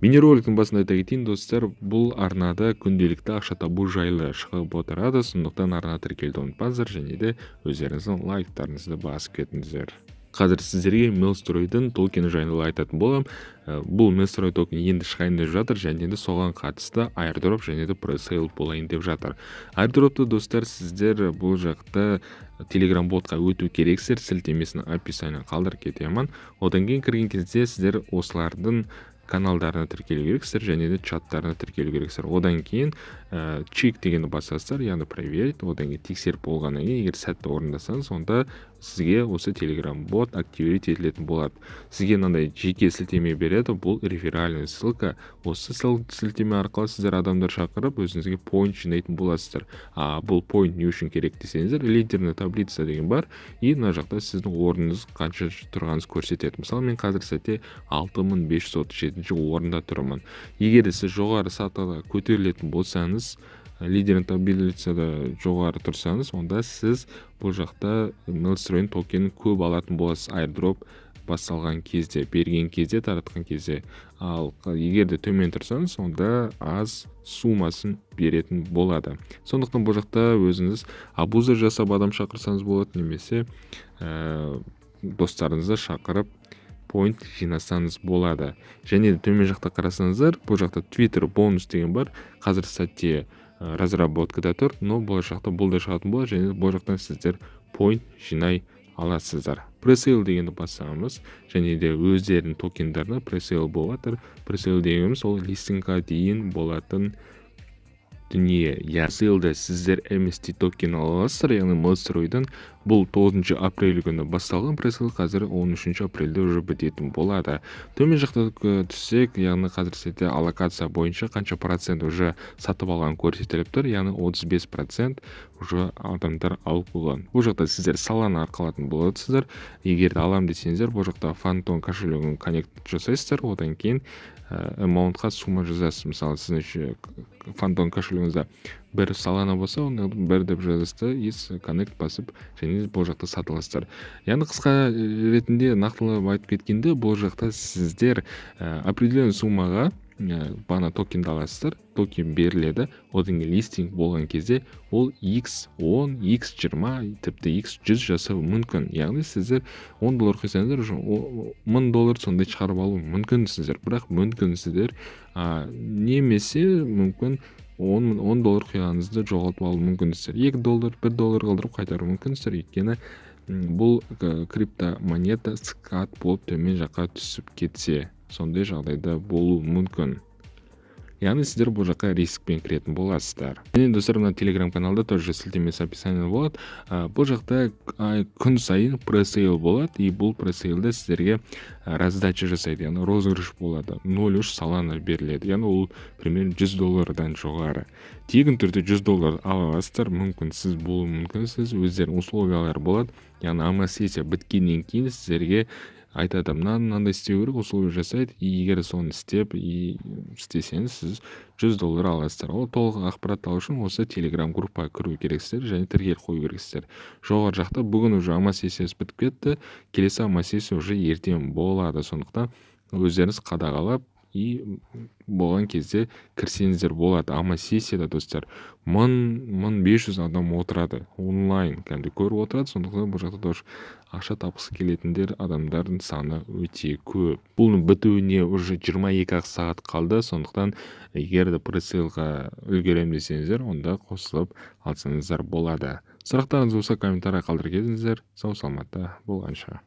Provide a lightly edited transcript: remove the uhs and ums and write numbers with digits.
Бейнероликтің басында айта кетейін, достар, бұл арнада күнделікті ақша табу жайлы шығып отырады, сондықтан арна тіркелуді ұмытпаңыздар және де өздеріңіздің лайктарыңызды басып кетіңіздер. Қазір сіздерге Мелстройдың токені жайлы айтатын боламын. Бұл Мелстрой токен енді шығайын деп жатыр және де соған қатысты airdrop және де пресейл болайын деп жатыр. Airdropты, достар, сіздер бұл жақта Telegram ботқа өту керексіздер, сілтемесін описание қалдырып кетемін. Одан кейін кірген кезде сіздер осылардың каналдарына тіркелу керексіздер және де чаттарына тіркелу керексіздер. Одан кейін чек дегенді басасыздар, яғни проверить. Одан кейін тексеріп болғаннан кейін, егер сәтті орындасаңыз, онда сізге осы Telegram бот активировать етілетін болады. Сізге мынандай жеке сілтеме береді, бұл реферальная ссылка. Осы сілтеме арқылы сіздер адамдар шақырып, өзіңізге point жинайтын боласыздар. А бұл point не үшін керек десеңіздер, лидерная таблица деген бар, и мына жақта сіздің орныңыз қанша тұрғаныңыз көрсетеді. Мысалы, мен қазір сәтте 6537 орында тұрмын. Егер де сіз жоғары сатыға көтерілетін болсаңыз, лидерный таблицада жоғары тұрсаңыз, онда сіз бұл жақта Мелстройдың токенін көп алатын боласыз airdrop басталған кезде, берген кезде, таратқан кезде. Ал егер де төмен тұрсаңыз, онда аз суммасын беретін болады. Сондықтан бұл жақта өзіңіз абуза жасап адам шақырсаңыз болады немесе достарыңызды шақырып point жинасаңыз болады. Және де төмен жақта қарасаңыздар, бұл жақта Twitter бонус деген бар. Қазір сәтте разработкада тұр, но болашақта бұл да шығатын болады және бұл жақтан сіздер point жинай аласыздар. Пресейл дегенді басамыз және де өздерінің токендарына пресейл болып жатыр. Пресейл дегеніміз ол листингқа дейін болатын дүние. Иә, пресейлде сіздер MST токен ала аласыздар, яғни Мелстройдан. Бұл 9 апрель күні басталған пресейл, қазір 13 апрельде уже бітетін болады. Төмен жақта түссек, яғни қазір сәтте аллокация бойынша қанша процент уже сатып алған көрсетіліп тұр, яғни 35% уже адамдар алып қойған. Бұл жақта сіздер Солана арқылы алатын боласыздар. Егер де аламын десеңіздер, бұл жақта Фантом кошелегін коннект жасайсыздар, одан кейін amount-қа сумма жазасыз. Мысалы, сіздің Фантом кошелегіңізде бір Солана болса, онда бір деп жазасыз да и connect басып және бұл жақта сатып аласыздар. Яғни қысқа ретінде нақтылап айтып кеткенде, бұл жақта сіздер определенный суммаға бағана токенді аласыздар, токен беріледі. Одан кейін листинг болған кезде ол x10, x20, тіпті x100 жасауы мүмкін. Яғни сіздер 10 доллар құйсаңыздар, уже 1000 доллар сондай шығарып алу мүмкінсіздер. Бірақ мүмкінсіздер, немесе мүмкін 10 доллар құйғаныңызды жоғалтып алу мүмкінсіздер. 2 доллар, 1 доллар қалдырып қайтару мүмкінсіздер, өйткені бұл криптомонета скат болып төмен жаққа түсіп кетсе, сондай жағдайда болуы мүмкін. Яғни сіздер бұл жаққа рискпен кіретін боласыздар. Және, достар, мына Телеграм каналда тоже сілтемесі описание болады. Бұл жақта күн сайын пресейл болады, и бұл пресейлде сіздерге раздача жасайды, яғни розыгрыш болады. 0,3 Солана беріледі, яғни ол примерно 100 доллардан жоғары. Тегін түрде 100 доллар ала аласыздар, мүмкін сіз болуы мүмкінсіз. Өздерінің условиялары болады, яғни АМА сессия біткеннен кейін сіздерге айтады: мынаны мынандай істеу керек, условия жасайды. И егер соны істеп и істесеңіз, сіз 100 доллар аласыздар. Ол толық ақпарат алу үшін осы Телеграм группаға кіру керексіздер және тіркеліп қою керексіздер. Жоғары жақта бүгін уже АМА сессиясы бітіп кетті, келесі АМА сессия уже ертең болады. Сондықтан өздеріңіз қадағалап и болған кезде кірсеңіздер болады. АМА сессияда, достар, 1000, 1500 адам отырады, онлайн кәдімгідей көріп отырады. Сондықтан бұл жақта тоже ақша тапқысы келетіндер адамдардың саны өте көп. Бұның бітуіне уже 22 ақ сағат қалды. Сондықтан егер де пресейлға үлгеремін десеңіздер, онда қосылып алсаңыздар болады. Сұрақтарыңыз болса, комментарий қалдырып кетіңіздер. Сау саламатта болғанша.